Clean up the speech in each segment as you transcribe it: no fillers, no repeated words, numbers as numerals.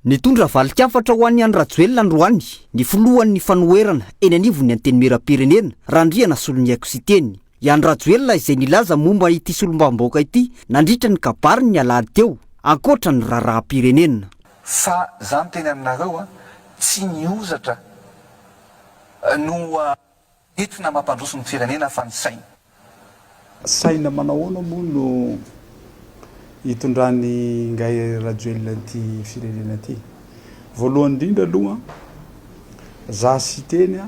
Nitondra valin-kafatra ho an'i Andry Rajoelina androany ny filohan'ny fanoherana eny anivon'ny Antenimierampirenena, Randrianasoloniaiko Siteny. I Andry Rajoelina izay nilaza momba ity solombavambahoaka ity nandritra ny kabariny ny alahady teo, ankoatra ny raharaham-pirenena. Fa za miteny aminareo a, tsy ny hozatra no entina mampandroso ny firenena fa ny saina. Saina manahoana moa no hitondran'i Ingahy Rajoelina an'ity firenena ity? Voalohany indrindra aloha, za Siteny a,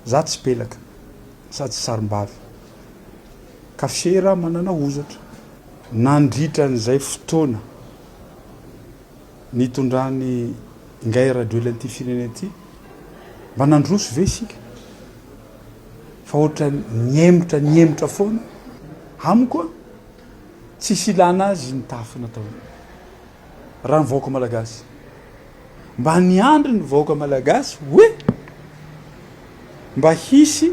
za tsy pelaka sady tsy sarim-bavy, ka fier aho manana hozatra. Nandritra an'izay fotoana nitondran'i Ingahy Rajoelina an'ity firenena ity, mba nandroso ve isika? Fa ohatran'ny nihemotra nihemotra foana. Amiko a, tsisy ilana azy ny tafo natao io. Raha ny vahoaka malagasy. Mba niandry ny vahoaka malagasy hoe mba hisy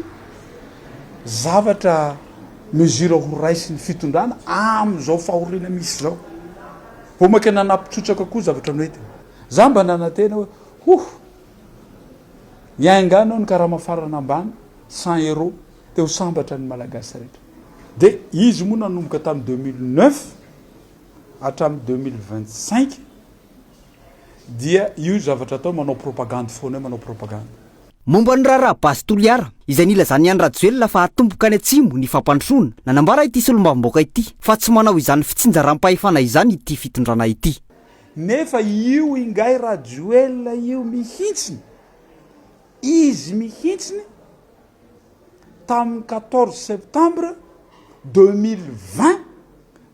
zavatra mesure ho raisin'ny fitondrana amin'izao fahoriana misy izao. Vao mainka nanapitsotsaka koa zavatra noentiny. Za mba nanantena hoe huh! Niainga any aho ny karama farany ambany, 100 euros, dia ho sambatra ny Malagasy rehetra. Dia izy moa nanomboka tamin'ny 2009 hatramin'ny 2025 dia io zavatra atao manao propagandy foana io, manao propagandy. Momba ny raharaha Base Toliara, izay nilazan'i Andry Rajoelina fa hatomboka any Atsimo ny fampandrosoana, nanambara ity solombavambahoaka ity fa tsy manao izany fitsinjaram-pahefana izany ity fitondrana ity. Nefa io ingahy Rajoelina io mihintsiny, izy mihintsiny tamin'ny 14 septembre 2020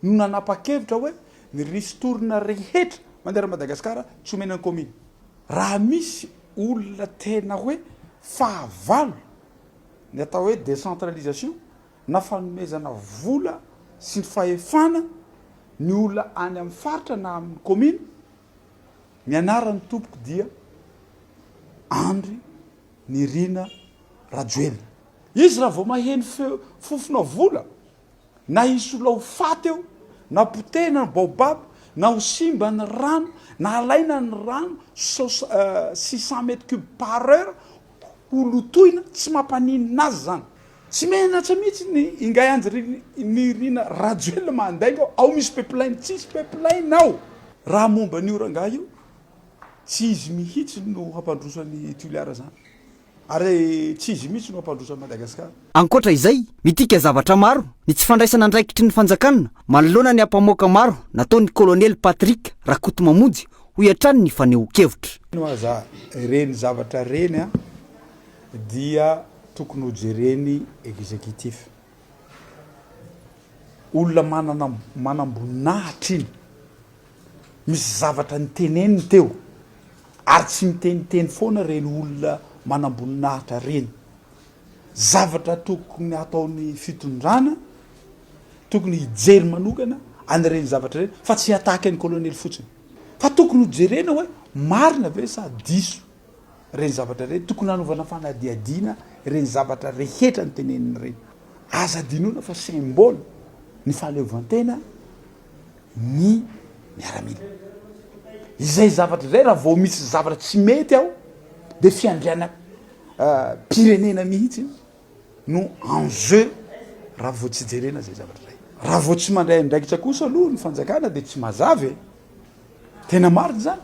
no nanapa-kevitra hoe ny ristourne rehetra mandeha Madagasikara tsy omena ny commune. Raha misy olona tena hoe fahavalo ny atao hoe décentralisation na fanomezana vola sy ny fahefana ny olona any amin'ny faritra na amin'ny commune, ny anarany tompoko dia Andry Nirina Rajoelina. Izy raha vao maheno feo fofona vola na hisy olona ho faty eo, na potehina ny baobab, na ho simba ny rano, na alaina ny rano 600 mètres cubes par heure ho lotoina, tsy mampaninona azy izany. Tsy menatra mihitsy ny Ingahy Andry Nirina Rajoelina mandainga ao, ao misy pipeline, tsisy pipeline ao. Raha momba an'io rangahy io, tsy izy mihitsy no hampandroso an'i Toliara zany. Ary tsy izy mihitsy no hampandroso an'i Madagasikara. Ankoatra izay, midika zavatra maro ny tsy fandraisana andraikitry ny fanjakana manoloana ny ampamoaka maro nataon'ny kolonely Patrick Rakotomamonjy, hoy hatrany ny fanehoan-kevitra. Mino aza ireny zavatra ireny an! dia tokony ho jereny executif. Olona manana manamboninahitra iny, misy zavatra niteneniny teo ary tsy miteniteny foana ireny olona manamboninahitra ireny. Zavatra tokony hataon'ny fitondrana, tokony hijery manokana an'ireny zavatra ireny fa tsy hi-attaque an'i colonel fotsiny. Fa tokony ho jerena hoe marina ve sa diso. Ireny zavatra ireny, tokony hanaovana fanadihadiana ireny zavatra rehetra noteneniny ireny. Aza adinoina fa symbole ny fahaleovantena ny miaramila. Izay zavatra izay raha vao misy zavatra tsy mety ao dia fiandrianam-pirenena mihitsy no en jeu raha vao tsy jerena izay zavatra izay. Raha vao tsy mandray andraikitra kosa aloha ny fanjakana dia tsy mazava e. Tena marina izany.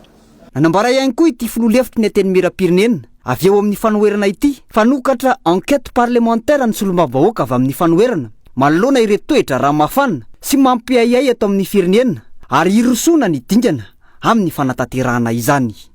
Nanambara ihany koa ity filoha lefitry ny Antenimierampirenena avy eo amin'ny fanoherana ity fa hanokatra enquête parlementaire ny solombavambahoaka avy amin'ny fanoherana manoloana ireto toe-draharaha mafana sy mampiahiahy eto amin'ny firenena ary hirosoana ny dingana amin'ny fanatanterahana izany.